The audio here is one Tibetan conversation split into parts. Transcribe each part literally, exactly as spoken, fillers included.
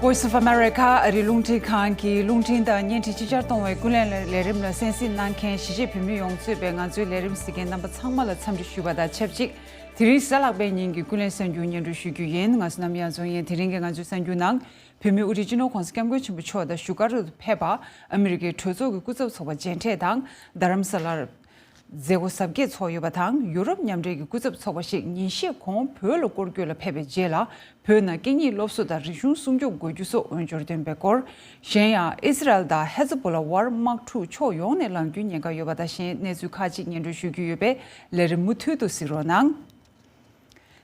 Voice of America ཨ་རིའི་རླུང་འཕྲིན་ཁང་གི་རླུང་འཕྲིན་དང་བརྙན་འཕྲིན་ཅིག་ཅར་གཏོང་བའི་ཀུན་གླེང་ལས་རིམ་ལ་གསན་གཟིགས་གནང་མཁན་གཞིས་བྱེས་བོད་མི་ཡོངས་གཙོས་པའི་ང་ཚོའི་ལས་རིམ་གཟིགས་མཁན་རྣམ་པ་ཚང་མ་ལ་འཚམས་འདྲི་ཞུས་པ་དང་ཆབས་ཅིག་དེ་རིང་གཟའ་ལྷག་པའི་ཉིན་གྱི་ཀུན་གླེང་གསར་འགྱུར་སྙན་སྒྲོན་ཞུ་རྒྱུ་ཡིན། ང་ཚོ་ནམ་ཡང་རྫོང་ཡན། དེ་རིང་གི་ང་ཚོའི་གསར་འགྱུར་ནང་། བོད་མིའི་དབུ་ཁྲིད་སྤྱི་ནོར་༧གོང་ས་༧སྐྱབས་མགོན་ཆེན་པོ་མཆོག་དང་བཞུགས་སྒར་དུ་ཕེབས་པ་ཨ་མི་རི་ཀའི་གྲོས་ཚོགས་ཀྱི་སྐུ་ཚབ་ཚོགས་པ་མཇལ་འཕྲད་དང་། རྡ་རམ་ས་ལར་མཛད་སྒོ་གཟབ་རྒྱས་ཚོགས་ཡོད་པ་དང་། ཡུ་རོབ་མཉམ་འབྲེལ་གྱི་སྐུ་ཚབ་ཚོགས་པ་ཞིག་ཉིན་ཤས་གོང་བོད་ལ་སྐོར་སྐྱོད་ལ་ཕེབས་པའི་རྗེས་ལ། བོད་ནང་སྐད་གཉིས་སློབ་གསོ་དང་རིག་གཞུང་སྲུང་སྐྱོབ་དགོས་རྒྱུ་སོགས་འོས་སྦྱོར་བཏོན་པའི་སྐོར། གཞན་ཡང་ཨི་སི་རལ་དང་ཧེ་ཛ་བྷོ་ལ་དབར་དམག་འཁྲུག་ཕྱོགས་ཡོངས་ནས་ལངས་རྒྱུའི་ཉེན་ཁ་ཡོད་པ་དང་གཞན་གནས་ཚུལ་ཁག་ཅིག་སྙན་སྒྲོན་ཞུ་རྒྱུ་ཡོད་པས་ལས་རིམ་མུ་མཐུད་དུ་གཟིགས་རོགས་གནང་།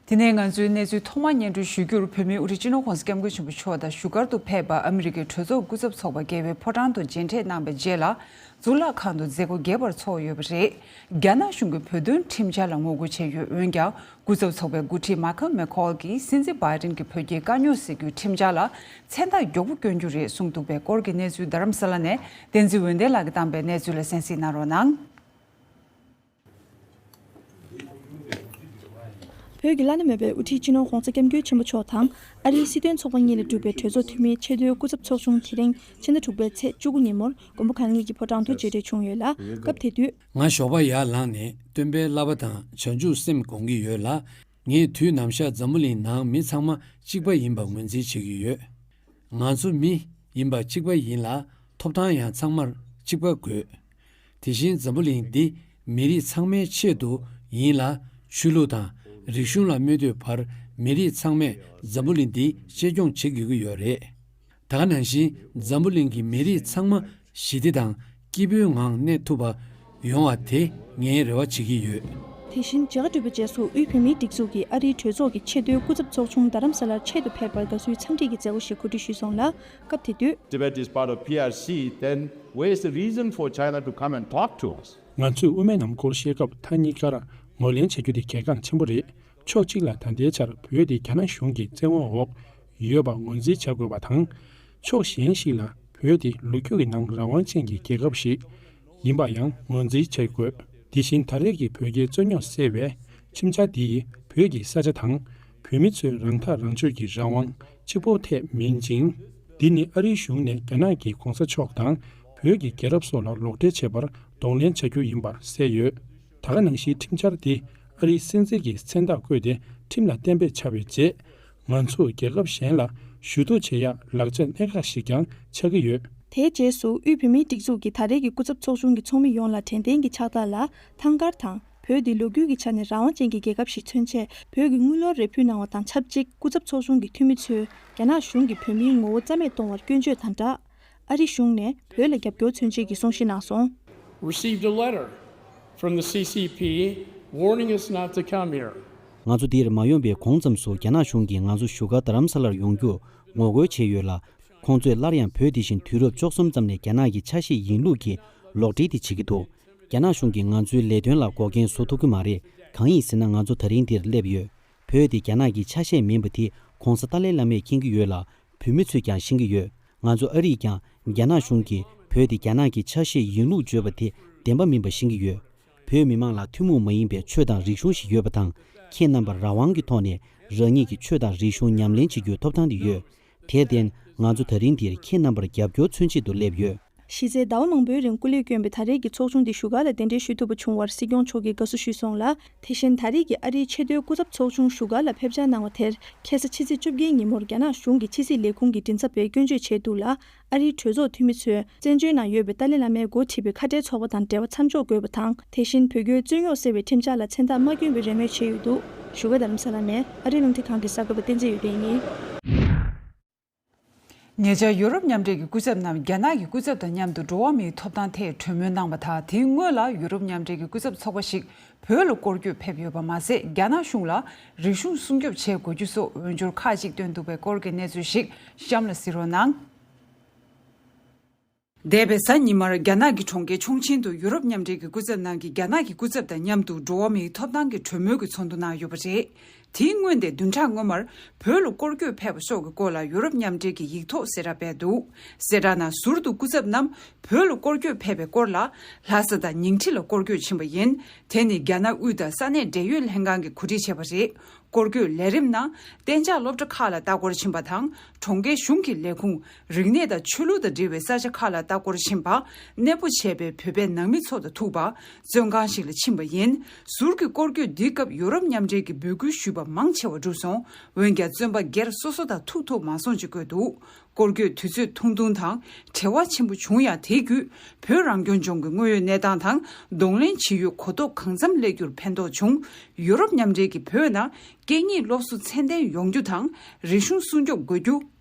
དེ་ནས་ང་ཚོའི་གནས་ཚུལ་ཐོག་མར་སྙན་སྒྲོན་ཞུ་རྒྱུར། བོད་མིའི་དབུ་ཁྲིད་སྤྱི་ནོར་༧གོང་ས་༧སྐྱབས་མགོན་ཆེན་པོ་མཆོག་དང་བཞུགས་སྒར་དུ་ཕེབས་པ་ཨ་མི་རི་ཀའི་གྲོས་ཚོགས་སྐུ་ཚབ་ཚོགས་པ་རྒྱལ་བའི་ཕོ་བྲང་དུ་མཇལ་འཕྲད་གནང་བའི་རྗེས་ལ། གཙུག་ལག་ཁང་དུ་མཛད་སྒོ་རྒྱས་པར་ཚོགས་ཡོད་པ་རེད། རྒྱ་ནག་གཞུང་གིས་བོད་དོན་ཁྲིམས་འཆར་ལ་ངོ་རྒོལ་བྱས་ཡོད། འོན་ཀྱང་། སྐུ་ཚབ་ཚོགས་པའི་འགོ་ཁྲིད་མཱ་ཁལ་མེ་ཁོལ་གྱིས་སྲིད་འཛིན་བྷའི་ཌེན་གྱི་བོད་རྒྱའི་དཀའ་རྙོག་སེལ་རྒྱུའི་ཁྲིམས་འཆར་ལ་མཚན་རྟགས་མགྱོགས་པོ་བསྐྱོན་རྒྱུ་རེད་གསུངས་འདུག་པའི་སྐོར་གྱི་གནས་ཚུལ། རྡ་རམ་ས་ལ་ནས་བསྟན་འཛིན་འོད་ལྡན་ལགས་ཀྱིས་བཏང་པའི་གནས་ཚུལ་ལ་གསན་གཟིགས་གནང་རོགས་གནང་། བོད་ཀྱི་བླ་ན་མེད་པའི་དབུ་ཁྲིད་སྤྱི་ནོར་༧གོང་ས་༧སྐྱབས་མགོན་ཆེན་པོ་མཆོག་དང་ཨ་རིའི་སྲིད་དོན་ཚོགས་པ་གཉིས་ལས་གྲུབ་པའི་གྲོས་ཚོགས་འཐུས་མིའི་ཆེས་མཐོའི་སྐུ་ཚབ་ཚོགས་ཆུང་དེ་རིང་ཕྱི་ཟླ་དྲུག་པའི་ཚེས་བཅུ་དགུ་ཉིན་མོར་མགོན་པོ་གང་ཉིད་ཀྱི་ཕོ་བྲང་དུ་མཇལ་འཕྲད་བྱུང་ཡོད་ལ། སྐབས་དེ་དུས། ང་ཞོགས་པ་ཡར་ལངས་ནས་སྟོན་པའི་བསླབ་པ་དང་བྱང་ཆུབ་སེམས་སྒོམ་གྱི་ཡོད་ལ། ངས་དུས་ནམ་ཞག་འཛམ་བུ་གླིང་ནང་མི་ཚང་མ་གཅིག་པ་ཡིན་པ་ངོས་འཛིན་བྱེད་ཀྱི་ཡོད། ང་ཚོ་མི་ཡིན་པ་གཅིག་པ་ཡིན་ལ། ཐོབ་ཐང་ཡང་ཚང་མར་གཅིག་པ་དགོས། དེ་བཞིན་འཛམ་བུ་གླིང་འདི་མི་རིགས་ཚང་མའི་ཆེད་དུ་ཡིན་ལ། ཆོས་ལུགས་དང་རིག་གཞུང་ལ་མི་ལྟོས་པར་མི་རིགས་ཚང་མས་འཛམ་བུ་གླིང་འདི་གཅེས་སྐྱོང་བྱེད་དགོས་ཀྱི་ཡོད་རེད། ད་ག་ནང་བཞིན་འཛམ་བུ་གླིང་གི་མི་རིགས་ཚང་མ་ཞི་བདེ་དང་སྐྱིད་པོའི་ངང་གནས་ཐུབ་པ་ཡོང་བ་དེ་ངས་རེ་བ་བྱེད་ཀྱི་ཡོད། དེ་བཞིན་མཇལ་ཁ་གྲུབ་པའི་རྗེས་སུ་དབུས་བོད་མིའི་སྒྲིག་འཛུགས་ཀྱི་ཨ་རིའི་གྲོས་ཚོགས་ཀྱི་ཆེས་མཐོའི་སྐུ་ཚབ་ཚོགས་ཆུང་རྡ་རམ་ས་ལར་ཆེད་དུ་ཕེབས་པར་དགའ་བསུའི་འཚམས་འདྲི་གི་མཛད་སྒོ་ཞིག་གོ་སྒྲིག་ཞུས་སོང་ལ། སྐབས་དེ་དུས། Tibet is part of P R C, then where's the reason for China to come and talk to us? ང་ཚོས་དབུ་མའི་ལམ་སྐོར་བཤད་སྐབས་མཐའ་གཉིས་ཀར་ངོས་ལེན་བྱ་རྒྱུ་དེ་གལ་འགངས་ཆེན་པོ་རེད། ཕྱོགས་གཅིག་ལ་ད་ལྟའི་ཆར་བོད་དེ་རྒྱ་ནག་གཞུང་གི་བཙན་དབང་འོག་ཡོད་པ་ངོས་འཛིན་བྱ་དགོས་པ་དང་། ཕྱོགས་གཞན་ཞིག་ལ་བོད་དེ་ལོ་རྒྱུས་ཀྱི་ནང་རང་དབང་ཅན་གྱི་རྒྱལ་ཁབ་ཞིག་ཡིན་པ་ཡང་ངོས་འཛིན་བྱེད་དགོས། དེ་བཞིན་ད་རེས་ཀྱི་བོད་རྒྱའི་རྩོད་རྙོག་སེལ་བའི་ཁྲིམས་འཆར་འདི་ཡིས་བོད་ཀྱི་ས་ཆ་དང་བོད་མི་ཚོའི་རང་ཐག་རང་གཅོད་ཀྱི་རང་དབང་གཅིག་པོ་ཐད་མིན་ཅིང་། འདི་ནི་ཨ་རིའི་གཞུང་ནས་རྒྱ་ནག་གི་གོང་ས་མཆོག་དང་བོད་ཀྱི་རྒྱལ་རབས་སོགས་ལ་ལོག་འགྲེལ་བྱེད་པར་གདོང་ལེན་བྱ་རྒྱུ་ཡིན་པ་གསལ་ཡོད། ད་ག་ནང་བཞིན་ཁྲིམས་འཆར་འདི་ཨ་རིའི་སྲིད་འཛིན་གྱིས་མཚན་རྟགས་བཀོད་དེ་ཁྲིམས་ལ་གཏན་འབེབས་བྱ་བའི་རྗེས། ང་ཚོ་རྒྱལ་ཁབ་གཞན་ལ་ཞུ་གཏུག་བྱེད་ཡག་ལག་ཆ་གནད་འགག་ཞིག་ཀྱང་ཆགས་ཀྱི་ཡོད། དེའི་རྗེས་སུ་དབུས་བོད་མིའི་སྒྲིག་འཛུགས་ཀྱི་ད་རེས་ཀྱི་སྐུ་ཚབ་ཚོགས་ཆུང་གི་ཚོགས་མི་ཡོངས་ལ་དྲན་རྟེན་གྱི་ཕྱག་རྟགས་ལ་ཐང་དཀར་དང་། བོད་འདི་ལོ་རྒྱུས་ཀྱི་ཆ་ནས་རང་དབང་ཅན་གྱི་རྒྱལ་ཁབ་ཞིག་མཚོན་ཆེད་བོད་ཀྱི་དངུལ་ལོར་རེ་ཕུལ་གནང་བ་དང་ཆབས་ཅིག་སྐུ་ཚབ་ཚོགས་ཆུང་གི་འཐུས་མི་ཚོས་རྒྱ་ནག་གཞུང་གིས་བོད་མིའི་ངོ་བོ་རྩ་མེད་གཏོང་བར་སྐྱོན་བརྗོད་དང་སྦྲགས། ཨ་རི་གཞུང་ནས་བོད་ལ་རྒྱབ་སྐྱོར་མཚོན་ཆེད་ཀྱི་གསུང་བཤད་གནང་སོང་། Received a letter from the C C P warning us not to come here. ང་ཚོ་འདིར་མ་ཡོང་བའི་གོང་ཙམ་དུ་རྒྱ་ནག་གཞུང་གིས་ང་ཚོ་བཞུགས་སྒར་རྡ་རམ་ས་ལར་ཡོང་རྒྱུར་ངོ་རྒོལ་བྱས་ཡོད་ལ། ཁོང་ཚོས་སླར་ཡང་བོད་དེ་བཞིན་དུས་རབས་བཅུ་གསུམ་ཙམ་ནས་རྒྱ་ནག་གི་ཆ་ཤས་ཡིན་ལུགས་ཀྱི་ལོག་འགྲེལ་དེ་བྱེད་ཀྱི་འདུག་རྒྱ་ནག་གཞུང་གིས་ང་ཚོའི་ལས་དོན་ལ་འགོག་རྐྱེན་བཟོ་ཐུབ་ཀྱི་མ་རེད། གང་ཡིན་ཟེར་ན་ང་ཚོ་ད་རིང་འདིར་སླེབས་ཡོད། བོད་དེ་རྒྱ་ནག་གི་ཆ་ཤས་མིན་པ་དེ་གོང་ས་ཏཱ་ལའི་བླ་མས་མཁྱེན་གྱི་ཡོད་ལ། བོད་མི་ཚོས་ཀྱང་ཤེས་ཀྱི་ཡོད། ང་ཚོ་ཨ་རིས་ཀྱང་རྒྱ་ནག་གཞུང་གིས་བོད་དེ་རྒྱ་ནག་གི་ཆ་ཤས་ཡིན་ལུགས་བརྗོད་པ་དེ་བདེན་པ་མིན་པ་ཤེས་ཀྱི་ཡོད། བོད་མི་མང་ལ་ཐུན་མོང་མ་ཡིན་པའི་ཆོས་དང་རིག་གཞུང་ཞིག་ཡོད་པ་དང་། ཁྱེད་རྣམ་པར་རང་དབང་གི་ཐོག་ནས་རང་ཉིད་ཀྱི་ཆོས་དང་རིག་གཞུང་ཉམས་ལེན་བྱེད་རྒྱུའི་ཐོབ་ཐང་དེ་ཡོད། དེར་བརྟེན། ང་ཚོ་ད་རིང་འདིར་ཁྱེད་རྣམ་པར་རྒྱབ་སྐྱོར་མཚོན་ཆེད་དུ་སླེབས་ཡོད། གཞི་རྩའི་ཟླ་བ་མང་པོའི་རིང་སྐུ་ལས་བསྐྱོན་པའི་ད་རེས་ཀྱི་ཚོགས་ཆུང་འདི་བཞུགས་སྒར་ལ་གདན་འདྲེན་ཞུ་ཐུབ་པ་བྱུང་བར་སྲིད་སྐྱོང་མཆོག་གིས་དགའ་བསུ་ཞུས་སོང་ལ། དེ་བཞིན་ད་རེས་ཀྱི་ཨ་རིའི་ཆེས་མཐོའི་སྐུ་ཚབ་ཚོགས་ཆུང་བཞུགས་སྒར་ལ་ཕེབས་འཆར་གནང་བ་དེར་ཁ་སང་ཕྱི་ཚེས་བཅོ་བརྒྱད་ཉིན་མོར་རྒྱ་ནག་གཞུང་གི་ཕྱི་སྲིད་ལས་ཁུངས་ཀྱི་མགྲིན་ཚབ་པས་སྐྱོན་བརྗོད་བྱས་འདུག་ལ། ཨ་རིའི་གྲོས་ཚོགས་འཐུས་མི་ཚོས་བཙན་བྱོལ་ནང་ཡོད་པའི་ཏཱ་ལའི་བླ་མས་འགོ་ཁྲིད་པའི་ཁ་བྲལ་ཚོགས་པ་དང་འབྲེལ་བ་མཚམས་འཇོག་དགོས་པ་དང་། དེ་བཞིན་བོད་རྒྱའི་རྩོད་རྙོག་སེལ་བའི་ཁྲིམས་འཆར་ལ་མཚན་རྟགས་མ་བསྐྱོན་པའི་རེ་མོས་བྱས་ཡོད་འདུག་བཞུགས་སྒར་རྡ་རམ་ས་ལ་ནས་ཨ་རིའི་རླུང་འཕྲིན་ཁང་གི་གསར་འགོད་པ་བསྟན་འཛིན་འོད་ལྡན་ཡིན། ཉེ་ཆར་ཡུ་རོབ་མཉམ་འབྲེལ་གྱི་སྐུ་ཚབ་རྣམས་རྒྱ་ནག་གི་སྐུ་ཚབ་དང་མཉམ་དུ་འགྲོ་བ་མིའི་ཐོབ་ཐང་ཐད་གྲོས་མོལ་གནང་བ་དང་། དེའི་སྔོན་ལ་ཡུ་རོབ་མཉམ་འབྲེལ་གྱི་སྐུ་ཚབ་ཚོགས་པ་ཞིག་བོད་ལ་སྐོར་སྐྱོད་ཕེབས་ཡོད་པ་མ་ཟད། རྒྱ་ནག་གཞུང་ལ་རིག་གཞུང་སྲུང་སྐྱོབ་བྱེད་དགོས་རྒྱུ་སོགས་འོས་སྦྱོར་ཁག་ཅིག་བཏོན་འདུག་པའི་སྐོར་གྱི་གནས་ཚུལ་ཞིག་གཤམ་ལ་གཟིགས་རོགས་གནང་། འདས་པའི་གཟའ་ཉི་མར་རྒྱ་ནག་གི་གྲོང་ཁྱེར་ཆོང་ཆེན་དུ་ཡུ་རོབ་མཉམ་འབྲེལ་གྱི་སྐུ་ཚབ་རྣམས་ཀྱིས་རྒྱ་ནག་གི་སྐུ་ཚབ་དང་མཉམ་དུ་འགྲོ་བ་མིའི་ཐོབ་ཐང་གི་གྲོས་མོལ་གྱི་ཚོགས་འདུ་གནང་ཡོད་པ་རེད། དེའི་སྔོན་ཏེ་བདུན་ཕྲག་སྔོན་མར་བོད་ལ་སྐོར་སྐྱོད་ཕེབས་པ་སོགས་ཀྱི་སྐོར་ལ་ཡུ་རོབ་མཉམ་འབྲེལ་གྱི་ཡིག་ཐོག་གསལ་བསྒྲགས་སྤེལ་འདུག་གསལ་བསྒྲགས་ནང་ཟུར་དུ་སྐུ་ཚབ་རྣམས་བོད་ལ་སྐོར་སྐྱོད་ཕེབས་པའི་སྐོར་ལ་ལྷ་ས་དང་ཉིང་ཁྲི་ལ་སྐོར་སྐྱོད་ཕྱིན་པ་ཡིན། དེ་ནི་རྒྱ་ནག་དབུས་དང་ས་གནས་འབྲེལ་ཡོད་ལྷན་ཁང་གིས་གོ་སྒྲིག་བྱས་པ་རེད། སྐོར་སྐྱོད་ལས་རིམ་ནང་གཏན་འཇགས་སློབ་གྲྭ་ཁག་ལ་ལྟ་སྐོར་ཕྱིན་པ་དང་། གྲོང་ཁྱེར་གཞུང་གི་ལས་ཁུངས། རིག་གནས་དང་ཆོས་ལུགས་དང་འབྲེལ་བའི་ས་ཆ་ཁག་ལ་ལྟ་སྐོར་ཕྱིན་པ། གནས་སྤོ་བྱས་པའི་བོད་པའི་ནང་མི་ཚོ་དང་ཐུག་པ། བཙོན་ཁང་ཞིག་ལ་ཕྱིན་པ་ཡིན། ཟུར་གྱི་སྐོར་སྐྱོད་འདིའི་སྐབས་ཡུ་རོབ་མཉམ་འབྲེལ་གྱིས་འབོད་སྐུལ་ཞུས་པ་མང་ཆེ་བ་འགྲུབ་སོང་། འོན་ཀྱང་བཙོན་པ་སྒེར་སོ་སོ་དང་ཐུག་ཐུབ་མ་སོང་ཅེས་བཀོད་འདུག་སྐོར་སྐྱོད་དུས་ཚོད་ཐུང་ཐུང་དང་བྲེལ་བ་ཆེན་པོ་བྱུང་ཡང་། དེ་བརྒྱུད་བོད་རང་སྐྱོང་ལྗོངས་ཀྱི་དངོས་ཡོད་གནས་སྟངས་དང་གདོང་ལེན་བྱེད་ཡུལ་གོ་རྟོགས་གང་འཚམ་སླེབས་རྒྱུར་ཕན་ཐོགས་བྱུང་། ཡུ་རོབ་མཉམ་འབྲེལ་གྱིས་བོད་ནང་སྐད་གཉིས་སློབ་གསོ་ཚད་ལྡན་ཡོང་རྒྱུ་དང་། རིག་གཞུང་སྲུང་སྐྱོབ་དགོས་རྒྱུ།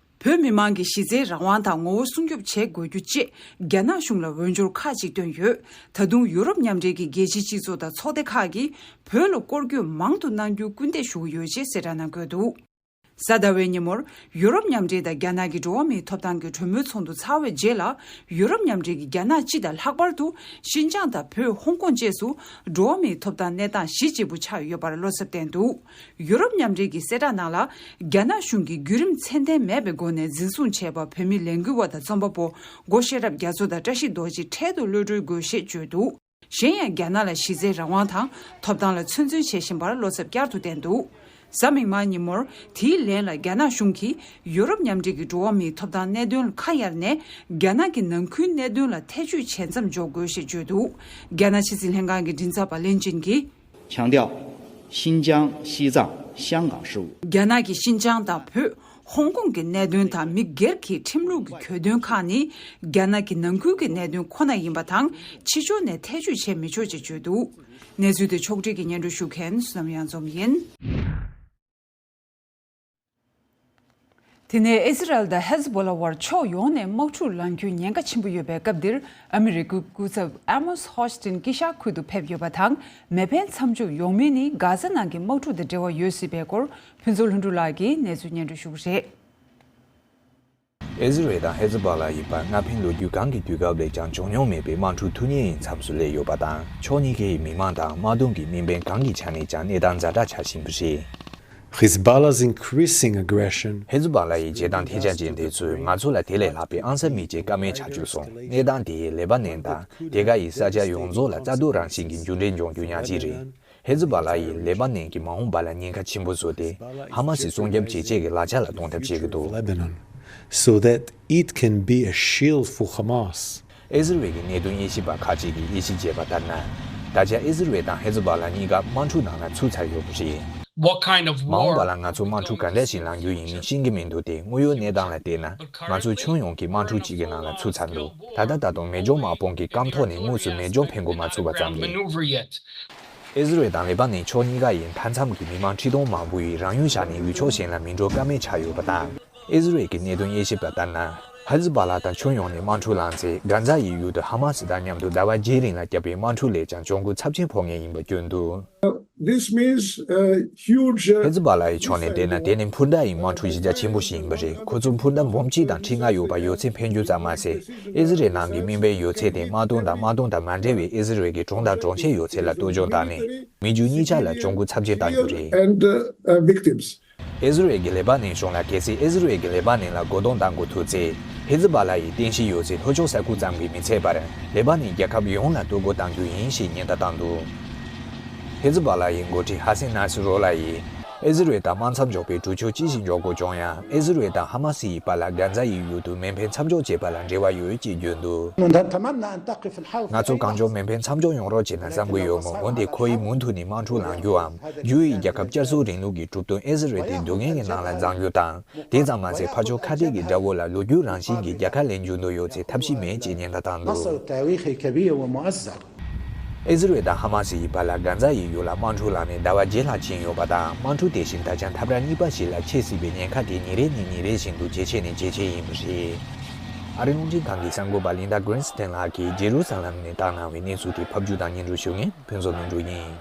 བོད་མི་མང་གི་གཞི་རྩའི་རང་དབང་དང་ངོ་བོ་སྲུང་སྐྱོབ་བྱེད་དགོས་རྒྱུ་བཅས་རྒྱ་ནག་གཞུང་ལ་འོས་སྦྱོར་ཁག་ཅིག་བཏོན་ཡོད། ད་དུང་ཡུ་རོབ་མཉམ་འབྲེལ་གྱི་རྒྱལ་སྤྱིའི་སྤྱི་ཚོགས་དང་ཚོགས་སྡེ་ཁག་གིས་བོད་ལ་སྐོར་སྐྱོད་མང་དུ་གནང་རྒྱུར་སྐུལ་འདེད་ཞུ་གི་ཡོད་ཅེས་གསལ་བསྒྲགས་ནང་བཀོད་འདུག་གཟའ་ཟླ་བའི་ཉིན་མོར་ཡུ་རོབ་མཉམ་འབྲེལ་དང་རྒྱ་ནག་གི་འགྲོ་བ་མིའི་ཐོབ་ཐང་གི་གྲོས་མོལ་ཚོགས་འདུ་ཚར་བའི་རྗེས་ལ། ཡུ་རོབ་མཉམ་འབྲེལ་གྱིས་རྒྱ་ནག་སྤྱི་དང་ལྷག་པར་དུ་ཤིན་ཅང་དང་བོད། ཧོང་ཀོང་བཅས་སུ་འགྲོ་བ་མིའི་ཐོབ་ཐང་གནས་སྟངས་ཞི་བརྗིད་པོ་ཆགས་ཡོད་པར་བློ་འཚབ་བསྟན་འདུག་ཡུ་རོབ་མཉམ་འབྲེལ་གྱི་གསལ་བསྒྲགས་ནང་ལ། རྒྱ་ནག་གཞུང་གིས་བརྒྱུད་རིམ་ཚད་ལྡན་མེད་པའི་སྒོ་ནས་འཛིན་བཟུང་བྱས་པ་བོད་མི་ལས་འགུལ་བ་དང་རྩོམ་པ་པོ་སྒོ་ཤེས་རབ་རྒྱ་མཚོ་དང་བཀྲ་ཤིས་རྡོ་རྗེ་འཕྲལ་དུ་གློད་གྲོལ་དགོས་ཞེས་བརྗོད་འདུག་གཞན་ཡང་། རྒྱ་ནག་ལ་གཞི་རྩའི་རང་དབང་དང་ཐོབ་ཐང་ལ་ཚོད་འཛིན་བྱེད་བཞིན་པར་བློ་འཚབ་བསྐྱར་དུ་བསྟན་འདུག་གཟའ་མིག་དམར་ཉིན་མོར་དེའི་ལན་ལ་རྒྱ་ནག་གཞུང་གིས་ཡུ་རོབ་མཉམ་འབྲེལ་གྱི་འགྲོ་བ་མིའི་ཐོབ་ཐང་གནད་དོན་ལ་ཁ་གཡར་ནས། རྒྱ་ནག་གི་ནང་ཁུལ་གནད་དོན་ལ་ཐེ་བྱུས་བྱེད་མཚམས་འཇོག་དགོས་ཞེས་བརྗོད་འདུག་རྒྱ་ནག་ཕྱི་སྲིད་ལྷན་ཁང་གི་མགྲིན་ཚབ་པ་ལིན་ཅིན་གྱིས། 强调新疆、西藏、香港事务。 རྒྱ་ནག་གིས་ཤིན་ཅང་དང་བོད། ཧོང་ཀོང་གི་གནད་དོན་དང་མི་སྒེར་གྱི་ཁྲིམས་ལུགས་ཀྱི་གྱོད་དོན་ཁག་ནི་རྒྱ་ནག་གི་ནང་ཁུལ་གྱི་གནད་དོན་ཁོ་ན་ཡིན་པ་དང་། ཕྱི་ཕྱོགས་ནས་ཐེ་བྱུས་བྱེད་མི་ཆོག་ཅེས་བརྗོད་འདུག་གནས་ཚུལ་དེ་ཕྱོགས་སྒྲིག་གིས་སྙན་སྒྲོན་ཞུ་མཁན་བསོད་ནམས་གཡང་འཛོམས་ཡིན། དེ་ནས་ཨི་ཟི་རལ་དང་ཧེ་ཛི་བྷོ་ལ་དབར་ཕྱོགས་ཡོངས་ནས་དམག་འཁྲུག་ལངས་རྒྱུའི་ཉེན་ཁ་ཆེན་པོ་ཡོད་པའི་སྐབས་འདིར། ཨ་མི་རི་ཀའི་སྐུ་ཚབ་ཨ་མོས་ཧོ་ཤི་ཏིན་དཀྱིལ་ཤར་ཁུལ་དུ་ཕེབས་ཡོད་པ་དང་། མེ་འཕེན་མཚམས་འཇོག་ཡོང་མིན་ནི་གྷ་ཟ་ནང་གི་དམག་འཁྲུག་དང་འབྲེལ་བ་ཡོད་སྲིད་པའི་སྐོར། ཕུན་ཚོགས་ལྷུན་གྲུབ་ལགས་ཀྱིས་གནས་ཚུལ་སྙན་སྒྲོན་ཞུ་གི་རེད། ཨི་ཟི་རལ་དང་ཧེ་ཛི་བྷ་ལ་ཡི་བར་སྔ་ཕན་ལོ་རྒྱུས་གང་གི་དུས་སྐབས་ལས་ཀྱང་བྱུང་མྱོང་མེད་པའི་དམག་འཁྲུག་ཐུག་ཉེན་ཡི་མཚམས་སུ་སླེབས་ཡོད་པ་དང་། ཕྱོགས་གཉིས་ཀའི་མི་མང་དང་དམག་དོན་གྱི་དམིགས་འབེན་གང་གི་ཆ་ནས་ཀྱང་གནས་སྟངས་ཛ་དྲག་ཆགས་བཞིན་པ་རེད། Hezbollah's increasing aggression. ཧེ་ཛི་བྷ་ལ་ཡི་བྱེད་སྟངས་ཐལ་ཆ་ཅན་དེ་ཚོས་ང་ཚོ་ལ་དེ་ལས་ལྷག་པའི་ཨང་གསར་མི་སྐྱེ་ཀ་མེད་ཆགས་བཅུག་སོང་། གནས་སྟངས་དེས་ལེ་པ་ནན་དང་དེ་ག་ཡི་ས་ཆ་ཡོངས་རྫོགས་ལ་རྩ་གཏོར་རང་བཞིན་གྱི་འགྱུར་འགྲོས་འབྱུང་རྒྱུ་ཉག་གཅིག་རེད། ཧེ་ཛི་བྷ་ལ་ཡིས་ལེ་པ་ནན་གྱི་མ་འོངས་པ་ལ་ཉེན་ཁ་ཆེན་པོ་བཟོས་ཏེ། ཧ་མ་སི་སྲུང་སྐྱོབ་བྱེད་ཆེད་ཀྱི་ལག་ཆ་ལ་གདོང་ཐབས་བྱེད་ཀྱི་འདུག Lebanon, so that it can be a shield for Hamas. ཨི་ཟི་རལ་གྱི་གནད་དོན་དབྱེ་ཞིབ་པ་ཁག་ཅིག་གིས་དབྱེ་ཞིབ་བྱས་པ་ལྟར་ན། ད་ཆ་ཨི་ཟི་རལ་དང་ཧེ་ཛི་བྷ་ལ་གཉིས་ཀ་དམག་འཁྲུག་ནང་ལ་ཚུད་ཚར་ཡོད་པ་རེད། What kind of war? མ་འོངས་པ་ལ་ང་ཚོ་དམག་འཁྲུག་ག་འདྲ་ཞིག་ལངས་རྒྱུ་ཡིན་མིན་ཤེས་ཀྱི་མི་འདུག་སྟེ། དངོས་ཡོད་གནས་སྟངས་ལ་བལྟས་ན། ང་ཚོ་ཁྱོན་ཡོངས་ཀྱི་དམག་འཁྲུག་ཅིག་གི་ནང་ལ་ཚུད་ཚར་འདུག་ད་ལྟ་ད་དུང་མེ་སྒྱོགས་དམག་དཔུང་གི་སྐམ་ཐོག་ནས་དངོས་སུ་མེ་སྒྱོགས་འཕེན་འགོ་མ་ཚུགས་པ་ཙམ་རེད། Maneuver yet. ཨི་ཟི་རལ་དང་ལེ་པ་ནན་ཕྱོགས་གཉིས་ཀ་ཡི་མཐའ་མཚམས་ཀྱི་མི་མང་ཁྲི་སྟོང་མང་པོ་ཡིས་རང་ཡུལ་བཞག་ནས་ཡུལ་ཕྱོགས་གཞན་ལ་མི་འགྲོ་ཀ་མེད་ཆགས་ཡོད་པ་དང་། ཨི་ཟི་རལ་གྱི་གནད་དོན་དབྱེ་ཞིབ་པ་ལྟར་ན། ཧེ་ཛི་བྷ་ལ་དང་ཁྱོན་ཡོངས་ནས་དམག་འཁྲུག་ལངས་ཚེ། གྷ་ཛ་ཡི་ཡུལ་དུ་ཧ་མ་སི་དང་མཉམ་དུ་ཟླ་བ་བརྒྱའི་རིང་ལ་བརྒྱབ་པའི་དམག་འཁྲུག་ལས་ཀྱང་གྱོང་གུན་ཚབས་ཆེན་ཕོག་ངེས་ཡིན་པ་བསྐྱོན་འདུག This means a huge, uh, ཧེ་ཛི་བྷ་ལ་ཡི་ཕྱོགས་ནས་བལྟས་ན། དེ་ནི་འཕུར་མདའ་ཡི་དམག་འཁྲུག་གཞི་རྒྱ་ཆེན་པོ་ཞིག་ཡིན་པ་རེད། ཁོ་ཚོ་འཕུར་མདའ་འབུམ་གཅིག་དང་ཁྲི་ལྔ་ཡོད་པ་ཡོད་ཚད་འཕེན་རྒྱུ་ཙམ་མ་ཟད། ཨི་ཟི་རལ་ནང་གི་དམིགས་འབེན་ཡོད་ཚད་དེ་དམག་དོན་དང་དམག་དོན་དང་མ་འབྲེལ་བའི་ཨི་ཟི་རལ་གྱི་གྲོང་དང་གྲོང་ཁྱེར་ཡོད་ཚད་ལ་གཏོར་སྐྱོན་བཏང་ནས། མི་རྒྱུ་གཉིས་ཆ་ལ་གྱོང་གུན་ཚབས་ཆེན་བཏང་རྒྱུ་རེད། And, uh, uh, victims. ཨི་ཟི་རལ་གྱིས་ལེ་པ་ནན་གཞུང་ལ། གལ་སྲིད་ཨི་ཟི་རལ་གྱིས་ལེ་པ་ནན་ལ་རྒོལ་རྡུང་གཏང་དགོས་ཐུག་ཚེ། ཧེ་ཛི་བྷ་ལ་ཡི་རྟེན་གཞི་ཡོད་ཚད་ལྷོ་ཕྱོགས་ས་ཁུལ་ཙམ་གྱིས་མི་ཚད་པར། ལེ་པ་ནན་རྒྱལ་ཁབ་ཡོངས་ལ་གཏོར་རྒོལ་གཏང་རྒྱུ་ཡིན་ཞེས་ཉེན་བརྡ་བཏང་འདུག་ཧེ་ཛི་བྷ་ལ་ཡི་འགོ་ཁྲིད་ཧ་སན་ནཱ་སི་རོ་ལ་ཡིས། ཨི་ཟི་རལ་དང་དམག་མཚམས་འཇོག་པའི་གྲོས་ཆོད་ཅི་ཞིག་འཇོག་དགོས་བྱུང་ཡང་། ཨི་ཟི་རལ་དང་ཧ་མ་སི་ཡི་བར་ལ་གྷ་ཛ་ཡི་ཡུལ་དུ་མེ་འཕེན་མཚམས་འཇོག་བྱེད་པ་ལ་འབྲེལ་བ་ཡོད་ཅེས་བརྗོད་འདུག་ང་ཚོ་གང་མགྱོགས་མེ་འཕེན་མཚམས་འཇོག་ཡོང་རོགས་བྱེད་ན་བསམ་གྱི་ཡོད་མོད། འོན་ཏེ་ཁོ་ཡིས་མུ་མཐུད་ནས་དམག་འཁྲུག་ལངས་རྒྱུའམ། ཇུའུ་ཡི་རྒྱལ་ཁབ་བསྐྱར་གསོའི་རིང་ལུགས་ཀྱི་གྲུབ་དོན་ཨི་ཟི་རལ་དེ་སྡུག་བསྔལ་གྱི་ནང་ལ་འཛིང་རྒྱུ་དང་། དེ་ཙམ་མ་ཟད། ཕར་ཕྱོགས་ཁ་གཏད་ཀྱི་དགྲ་བོ་ལ་ལོ་རྒྱུས་རང་བཞིན་གྱི་རྒྱལ་ཁ་ལེན་རྒྱུ་འདོད་ཡོད་ཚེ་ཐབས་ཤེས་མེད་ཅེས་ཉེན་བརྡ་བཏང་འདུག་ཨི་ཟི་རལ་དང་ཧ་མ་སི་ཡི་བར་ལ་གྷ་ཛ་ཡི་ཡུལ་ལ་དམག་འཁྲུག་ལངས་ནས་ཟླ་བ་བརྒྱད་ལྷག་ཕྱིན་ཡོད་པ་དང་། དམག་འཁྲུག་དེ་བཞིན་ད་ཆ་འཐབ་ར་གཉིས་པ་ཞིག་ལ་ཆེ་སྲིད་པའི་ཉེན་ཁ་དེ་ཉིན་རེ་ནས་ཉིན་རེ་བཞིན་དུ་ཇེ་ཆེ་ནས་ཇེ་ཆེ་ཡིན་པ་རེད། ཨ་རིའི་རླུང་འཕྲིན་ཁང་གི་གསར་འགོད་པ་ལིན་ཌ་གྷི་རིན་སྟན་ལགས་ཀྱིས་ཇེ་རུ་ས་ལམ་ནས་བཏང་གནང་བའི་གནས་ཚུལ་དེ་ཕབ་སྒྱུར་དང་སྙན་སྒྲོན་ཞུ་མཁན་ཕུན་ཚོགས་ལྷུན་གྲུབ་ཡིན།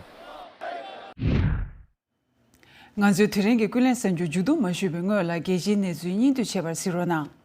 ང་ཚོའི་དེ་རིང་གི་ཀུན་གླེང་གསར་འགྱུར་མཇུག་བསྡོམས་མ་ཞུས་པའི་སྔོན་ལ། རྒྱལ་སྤྱིའི་གནས་ཚུལ་སྙིང་བསྡུས་བྱས་པར་གཟིགས་རོགས་གནང་།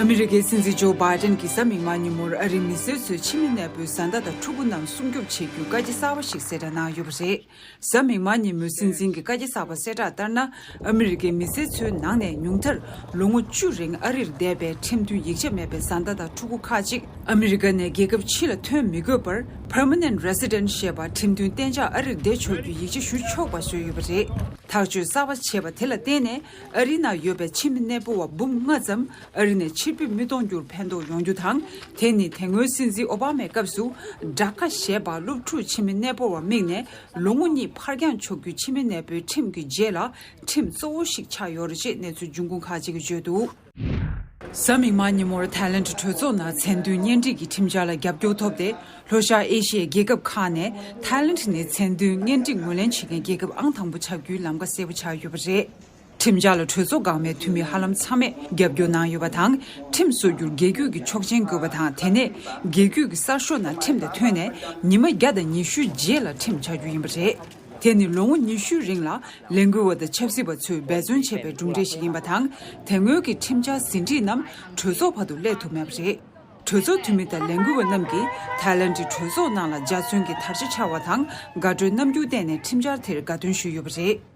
ཨ་མི་རི་ཀའི་སྲིད་འཛིན་ཇོ་བྷའི་ཏན་གྱིས་གཟའ་མིག་དམར་ཉིན་མོར་ཨ་རིའི་མི་སེར་ཚོས་ཕྱི་མི་གནས་སྤོའི་བཟའ་ཟླ་དང་ཕྲུ་གུ་རྣམས་སྲུང་སྐྱོབ་བྱེད་རྒྱུའི་བཀའ་རྒྱ་གསར་པ་ཞིག་གསལ་བསྒྲགས་གནང་ཡོད་པ་རེད། གཟའ་མིག་དམར་ཉིན་མོའི་སྲིད་འཛིན་གྱི་བཀའ་རྒྱ་གསར་པ་གསལ་བསྒྲགས་ལྟར་ན། ཨ་མི་རི་ཀའི་མི་སེར་ཚོའི་ནང་ནས་ཉུང་མཐར་ལོ་ངོ་བཅུ་རིང་ཨ་རིར་བསྡད་པའི་ཁྲིམས་མཐུན་ཡིག་ཆ་མེད་པའི་བཟའ་ཟླ་དང་ཕྲུ་གུ་ཁག་ཅིག་ཨ་མི་རི་ཀ་ནས་རྒྱལ་ཁབ་ཕྱི་ལ་ཐོན་མི་དགོས་པར་Permanent Resident ཞེས་པ་ཁྲིམས་མཐུན་གཏན་འཇགས་ཨ་རིར་བསྡད་ཆོག་རྒྱུའི་ཡིག་ཆ་ཞུ་ཆོག་པ་བཟོས་ཡོད་པ་རེད། ཐག་གཅོད་གསར་པ་བྱས་པ་དེ་ལ་བརྟེན་ནས་ཨ་རིའི་ནང་ཡོད་པའི་ཕྱི་མི་གནས་སྤོ་བ་འབུམ་ལྔ་ཙམ་ཨ་རི་ནས་ཕྱིར་འབུད་མི་གཏོང་རྒྱུར་ཕན་ཐོགས་ཡོང་རྒྱུ་དང་། དེ་ནི་དེ་སྔོན་སྲིད་འཛིན་ཨོ་བྷ་མའི་སྐབས་སུ་ཌ་ཀ་ཞེས་པ་སློབ་ཕྲུག་ཕྱི་མི་གནས་སྤོ་བར་དམིགས་ནས་ལོ་ངོ་གཉིས་ཕར་འགྱངས་ཆོག་རྒྱུའི་ཕྱི་མི་གནས་སྤོའི་ཁྲིམས་ཀྱི་རྗེས་ལ་ཁྲིམས་གཙོ་བོ་ཞིག་ཆགས་ཡོད་རེད་ཅེས་གནས་ཚུལ་འབྱུང་ཁུངས་ཁག་ཅིག་གིས་བརྗོད་འདུག་གཟའ་མིག་དམར་ཉིན་མོར་ཐའི་ལེན་གྲོས་ཚོགས་ནང་མཚན་མཐུན་གཉེན་སྒྲིག་གི་ཁྲིམས་འཆར་ལ་རྒྱབ་སྐྱོར་ཐོབ་སྟེ། ལྷོ་ཤར་ཨེ་ཤི་ཡའི་རྒྱལ་ཁབ་ཁག་ནས་ཐའི་ལེན་ནི་མཚན་མཐུན་གཉེན་སྒྲིག་ངོས་ལེན་བྱེད་མཁན་རྒྱལ་ཁབ་ཨང་དང་པོ་ཆགས་རྒྱུའི་ལམ་ཁ་གསལ་པོ་ཆགས་ཡོད་པ་རེད། ཁྲིམས་འཆར་ལ་གྲོས་ཚོགས་འགག་མའི་འཐུས་མི་ཧ་ལམ་ཚང་མས་རྒྱབ་སྐྱོར་གནང་ཡོད་པ་དང་། ཁྲིམས་བཟོ་རྒྱུར་རྒྱལ་རྒྱུད་ཀྱི་ཆོག་མཆན་དགོས་པ་དང་། དེ་ནས་རྒྱལ་རྒྱུད་ཀྱི་གསར་ཤོག་ནང་ཁྲིམས་དེ་ཐོན་ནས་ཉི་མ་བརྒྱ་དང་ཉི་ཤུའི་རྗེས་ལ་ཁྲིམས་ཆགས་རྒྱུ་ཡིན་པ་རེད། དེ་ནི་ལོ་ངོ་ཉི་ཤུའི་རིང་ལ་ལས་འགུལ་བ་དང་ཆབ་སྲིད་པ་ཚོས་འབད་བརྩོན་བྱས་པའི་གྲུབ་འབྲས་ཤིག་ཡིན་པ་དང་། དེ་སྔོན་གྱི་ཁྲིམས་འཆར་ཟིན་བྲིས་རྣམས་གྲོས་ཚོགས་བར་དུ་སླེབས་ཐུབ་མེད་པ་རེད། གྲོས་ཚོགས་འཐུས་མི་དང་ལས་འགུལ་བ་རྣམས་ཀྱིས་ཐའི་ལེན་གྱི་གྲོས་ཚོགས་ནང་ལ་འཇའ་ཚོན་གྱི་དར་ཆ་འཕྱར་བ་དང་། དགའ་སྤྲོའི་རྣམ་འགྱུར་བསྟན་ནས་ཁྲིམས་འཆར་དེར་དགའ་སྟོན་ཞུས་ཡོད་པ་རེད།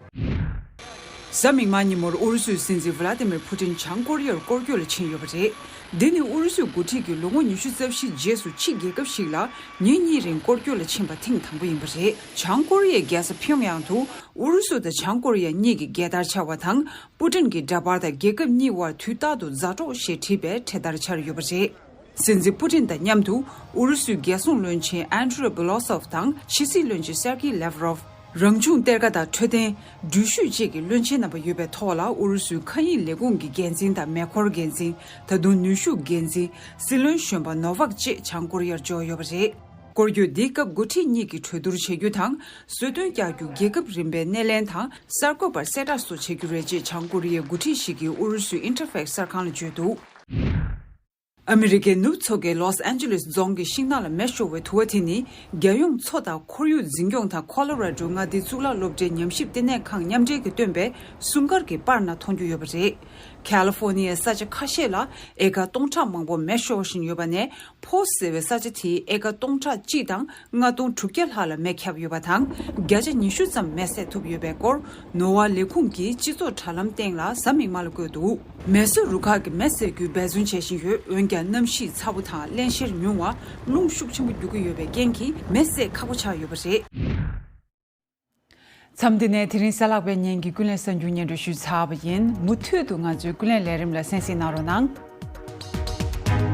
གཟའ་མིག་དམར་ཉིན་མོར་ཨུ་རུ་སུའི་སྲིད་འཛིན་ཝ་ལ་ཏི་མིར་ཕུ་ཏིན་བྱང་ཀོ་རི་ཡར་སྐོར་སྐྱོད་ལ་ཕྱིན་ཡོད་པ་རེད། འདི་ནི་ཨུ་རུ་སུའི་འགོ་ཁྲིད་ཀྱིས་ལོ་ངོ་ཉི་ཤུ་རྩ་བཞིའི་རྗེས་སུ་ཕྱི་རྒྱལ་ཁབ་ཞིག་ལ་ཉིན་གཉིས་རིང་སྐོར་སྐྱོད་ལ་ཕྱིན་པ་ཐེངས་དང་པོ་ཡིན་པ་རེད། བྱང་ཀོ་རི་ཡའི་རྒྱལ་ས་ཕིའུ་ཡང་དུ་ཨུ་རུ་སུ་དང་བྱང་ཀོ་རི་ཡ་གཉིས་ཀྱི་རྒྱལ་དར་འཕྱར་བ་དང་། པུ་ཏིན་གྱི་འདྲ་པར་དང་། རྒྱལ་ཁབ་གཉིས་དབར་དུས་རྟག་ཏུ་མཛའ་གྲོགས་ཞེས་བྲིས་པའི་འཕྲེད་དར་འཕྱར་ཡོད་པ་རེད། སྲིད་འཛིན་པུ་ཏིན་དང་མཉམ་དུ་ཨུ་རུ་སུའི་རྒྱལ་སྲུང་བློན་ཆེན་ཨན་ཌྲེ་བྷི་ལོ་སོབ་དང་ཕྱི་སྲིད་བློན་ཆེན་སེར་ཀི་ལེབ་རོབ། རང་བྱུང་གཏེར་ཁ་དང་འཕྲོད་བསྟེན། འགྲུལ་བཞུད་བཅས་ཀྱི་བློན་ཆེན་རྣམ་པ་ཡོད་པའི་ཐོག་ལ་ཨུ་རུ་སུའི་མཁའ་དབྱིངས་ལས་ཁུངས་ཀྱི་འགན་འཛིན་དང་མེ་འཁོར་འགན་འཛིན། ད་དུང་ནུས་ཤུགས་འགན་འཛིན། སྲིད་བློན་གཞོན་པ་ནོ་ཝག་བཅས་བྱང་ཀོ་རི་ཡར་འབྱོར་ཡོད་པ་རེད། སྐོར་སྐྱོད་འདིའི་སྐབས་འགོ་ཁྲིད་གཉིས་ཀྱིས་གྲོས་བསྡུར་བྱེད་རྒྱུ་དང་། གསོལ་སྟོན་རྒྱག་རྒྱུ། རྒྱལ་ཁབ་རིམ་པའི་སྣེ་ལེན་དང་གསར་འགོད་པར་གསལ་བསྒྲགས་སོགས་བྱེད་རྒྱུ་རེད་ཅེས་བྱང་ཀོ་རི་ཡའི་འགོ་ཁྲིད་ཞིག་གིས་ཨུ་རུ་སུའི་ཨིན་ཊར་ཕེག་གསར་ཁང་ལ་བརྗོད་འདུག་ཨ་མི་རི་ཀའི་ནུབ་མཚོ་ཁའི་ལོས་ཨན་ཇེ་ལིས་རྫོང་གི་ཤིང་ནགས་ལ་མེ་ཤོར་བའི་དུ་བ་དེ་ནི། རྒྱལ་ཡོངས་མཚོ་དང་ཁོར་ཡུག་འཛིན་སྐྱོང་དང་ཁོ་ལོ་ར་ཌོ་མངའ་སྡེའི་གཙུག་ལག་སློབ་གྲྭའི་ཉམས་ཞིབ་ལྟེ་གནས་ཁང་མཉམ་འབྲེལ་གྱིས་བཏོན་པའི་སྲུང་སྐར་གྱི་པར་ནང་མཐོང་རྒྱུ་ཡོད་པ་རེད། ཁ་ལི་ཧྥོ་ནི་ཡའི་ས་ཆ་ཁ་ཤས་ལ་ཨེ་ཀར་སྟོང་ཕྲག་མང་པོ་མེ་ཤོར་བཞིན་ཡོད་པ་ནས། ཕོ་ཟེར་བའི་ས་ཆ་དེའི་ཨེ་ཀར་སྟོང་ཕྲག་གཅིག་དང་ལྔ་སྟོང་དྲུག་བརྒྱ་ལྷག་ལ་མེ་ཁྱབ་ཡོད་པ་དང་། བརྒྱ་ཆ་ཉི་ཤུ་ཙམ་མེ་བསད་ཐུབ་ཡོད་པའི་སྐོར། ནོར་བ་ལས་ཁུངས་ཀྱིས་སྤྱི་ཚོགས་དྲ་ལམ་སྟེང་ལ་གཟའ་མིག་དམར་ལ་བཀོད་འདུག་མེ་གསོད་རུ་ཁག་གིས་མེ་བསད་རྒྱུའི་འབད་བརྩོན་བྱེད་བཞིན་ཡོད། འོན་ཀྱང་གནམ་གཤིས་ཚ་པོ་དང་། རླན་གཤེར་ཉུང་བ། རླུང་ཤུགས་ཆེན་པོ་རྒྱུག་གི་ཡོད་པའི་རྐྱེན་གྱིས་མེ་བསད་ཁག་པོ་ཆགས་ཡོད་པ་རེད། མཚམས་འདི་ནས་དེ་རིང་གཟའ་ལྷག་པའི་ཉིན་གྱི་ཀུན་གླེང་གསར་འགྱུར་སྙན་སྒྲོན་ཞུས་ཚར་བ་ཡིན། མུ་མཐུད་དུ་ང་ཚོའི་ཀུན་གླེང་ལས་རིམ་ལ་གསན་གཟིགས་གནང་རོགས་གནང་།